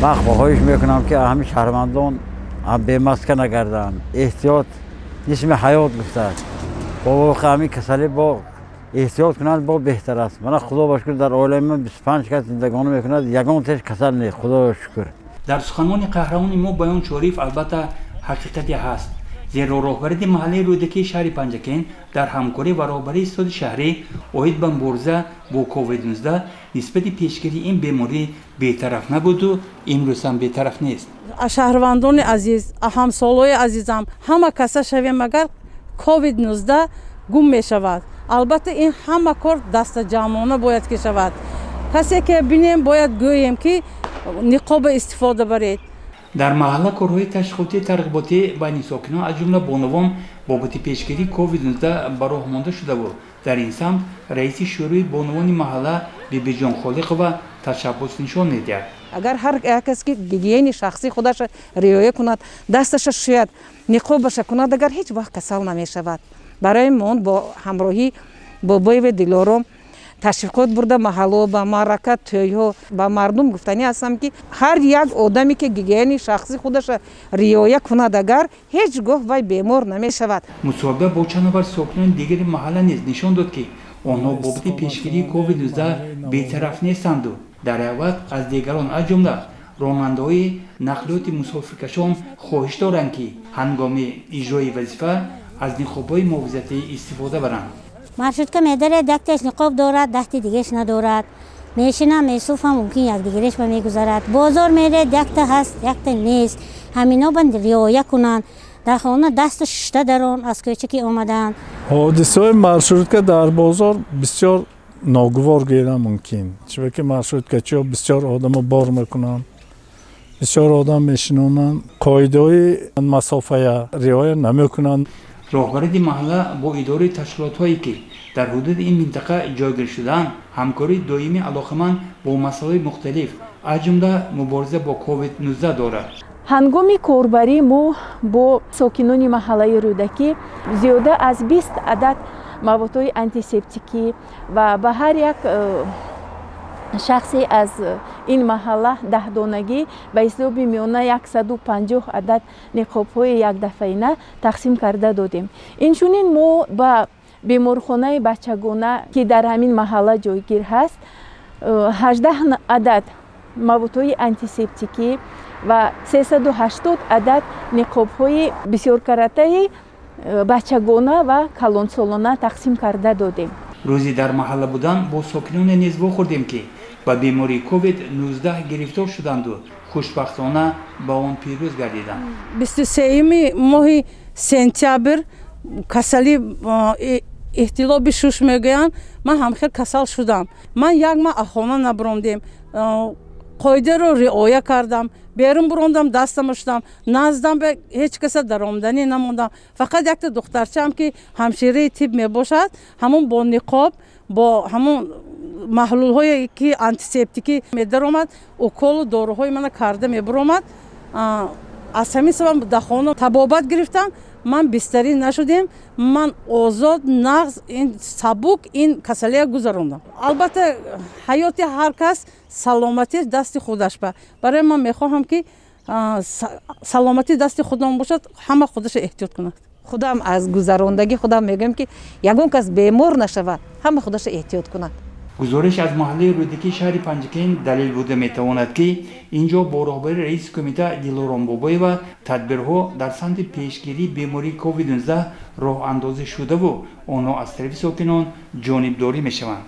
Ман хоҳиш мекунам, ки ҳамин шаҳрвандон бемаска нагарданд. Эҳтиёт нисми ҳаёт гуфтааст. Бо воқеъ ҳамин касалӣ бо эҳтиёт кунанд, бо беҳтар аст. Мана, худо ба шукр, дар оилаи ман 25 кас зиндагонӣ мекунад, ягон теш касал нест, худоро шукр. Дар суханони қаҳрамони мо Баён Чориев албатта ҳақиқате ҳаст, зеро роҳбарияти маҳаллаи Рӯдакии шаҳри Панҷакент дар ҳамкорӣ ва роҳбарии истоди шаҳрӣ оид ба мубориза бо COVID-19 нисбати пешгирии ин беморӣ бетараф набуду имрӯз ҳам бетараф нест. Шаҳрвандони азиз, ҳамсолои азизам, ҳама каса шавем, агар COVID-19 гум мешавад. Албатта, ин ҳама кор дастаҷамъона бояд ки шавад. Касе ки бинем, бояд гӯем, ки ниқоба истифода баред. Дар маҳалла корҳои ташвиқотии тарғиботӣ байни сокинон, аз ҷумла бонувон, бобати пешгирии COVID-19 ба роҳ монда шудаву дар ин самт раиси шӯрои бонувони маҳалла Бибиҷон Холиқова ташаббус нишон медиҳад. Агар ҳар як кас ки гигиени шахсии худаша риоя кунад, дасташа шӯяд, ниқобаша кунад, агар ҳеҷ вақт касал намешавад. Барои мон бо ҳамроҳӣ Бобоева Дилором ташвиқот бурда, маҳалло, ба маърака, тӯйҳо ба мардум гуфтанӣ ҳастам, ки ҳар як одаме ки гигиени шахсии худаша риоя кунад, агар ҳеҷ гоҳ вай бемор намешавад. Мусоҳиба бо чанд нафар сокинони дигари маҳалла низ нишон дод, ки онҳо бобати пешгирии COVID-19 бетараф нестанду дар як вақт аз дигарон, аз ҷумла ронандаҳои нақлиёти мусофиркашон, хоҳиш доранд, ки ҳангоми иҷрои вазифа аз ниқобҳои муҳофизатӣ истифода баранд. Маршрутка медаред, якташ ниқоб дорад, даҳти дигаш надорад. Мешинам, месуфам, мумкин якдигареш ба мегузарад. Бозор меред, якта ҳаст, якта нест. Ҳамино банд риоя кунанд. Дар хона дасту шишта дарон, аз кӯча ки омаданд. Ҳодисаҳои маршрутка дар бозор бисёр ногувор гирам мумкин, чунки маршруткачиҳо бисёр одамо бор мекунанд, бисёр одам мешинонанд, қоидаҳои масофая риоя намекунанд. Роҳбарияти маҳалла бо идораи ташкилотҳое, ки дар ҳудуди ин минтақа ҷойгир шудаанд, ҳамкории доимии алоқаманд бо масъалаҳои мухталиф, аз ҷумла мубориза бо COVID-19 дорад. Ҳангоми корбарӣ мо бо сокинони маҳаллаи Рӯдакӣ зиёда аз 20 адад маводҳои антисептикӣ ва ба ҳар як шахсе аз ин маҳалла даҳдонагӣ, ба ҳисоби миёна 150 адад ниқобҳои якдафъаина тақсим карда додем. Инчунин мо ба беморхонаи бачагона, ки дар ҳамин маҳалла ҷойгир ҳаст, 18 адад маводҳои антисептикӣ ва 380 адад ниқобҳои бисёркаратаи бачагона ва калонсолона тақсим карда додем. Рӯзи дар маҳалла будан бо сокиноне низ вохӯрдем, ки ба бемории COVID-19 гирифтор шуданду хушбахтона ба он пирӯз гардиданд. 23-юми моҳи сентябр касалӣ, эҳтилоби шуш мегӯянд, ман ҳамхел касал шудам. Ман як маҳ аз хона набаромдем, қоидаро риоя кардам. Берун бурондам, дастама шудам, наздам ба ҳеҷ каса даромаданӣ намондам. Фақат якта духтарчаам, ки ҳамшираи тиб мебошад, ҳамон бо ниқоб, бо ҳамон маҳлулҳое ки антисептикӣ медаромад, уколу доруҳои мана карда мебаромад. Аз ҳамин сабаб дар хона табобат гирифтам. Ман бистарӣ нашудем, ман озод, нағз, ин сабук ин касалия гузарондам. Албатта, ҳаёти ҳар кас, саломатӣ дасти худаш ба. Барои ман мехоҳам, ки саломатӣ дасти худам бошад, ҳама худаша эҳтиёт кунад. Худам аз гузарондагӣ худам мегӯям, ки ягон кас бемор нашавад, ҳама худаша эҳтиёт кунад. Гузориш аз маҳаллаи Рӯдакии шаҳри Панҷакент далел буда метавонад, ки ин ҷо бо роҳбари раиси кумита Дилором Бобоева тадбирҳо дар самти пешгирии бемории COVID-19 роҳандозӣ шудаву онҳо аз тарафи сокинон ҷонибдорӣ мешаванд.